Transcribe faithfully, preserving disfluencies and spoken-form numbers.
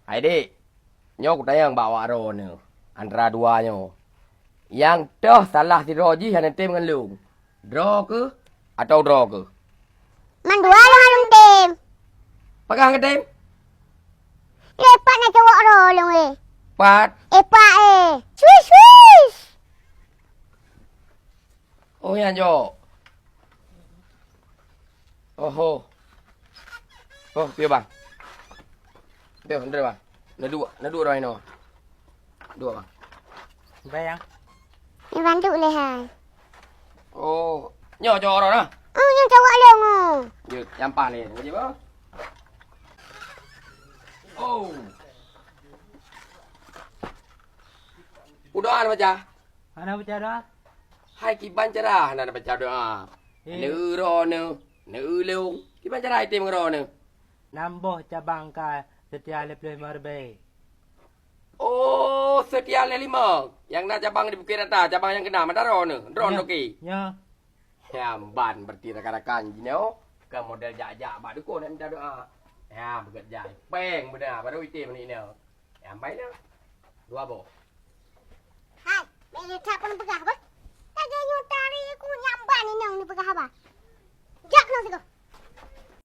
Hai dek, nyoe kutanyong bak awak droeneuh, antara dua nyoe, nyang toh salah sidroe jih hana tem ngon lôn, droe keuh atawa droe keuh? Mandua lôn hana tem. Pakon hana tem? Lé pat na cowok droe lôn eh. Pat? Eh pat eh. Swish swish. Oh, nyan jok. Oho. Oh, piye bang? Piye, piye bang? Neuduek, neuduek droe inoe. Duek bang. Bayang. Neubantu lé hai. Oh, nyoe cowok droe na? Oh, nyoe cowok lôn oh. Jeuet, nyan paih lé. Jeuet bang. Oh. Udah ana baca? Hana baca doa? Hai kiban cara hana baca doa. Eh. Neu droeneuh, neu lôn. Kiban cara item droeneuh. Nam boh cabang ka seutia lhèe ploh limong ribèe. Oh, seutia lhèe limong. Nyang na cabang di Bukit Rata, cabang nyang keunam, ada droeneuh. Droeneuh ki. Nyoe. Nyan ban berarti rakan-rakan jinoe. Ke model jak-jak bak dukon nak minta doa. Ya, beugèt jai. Pèng beuna baru item ni nyoe. Nyan bai nyoe. Dua boh.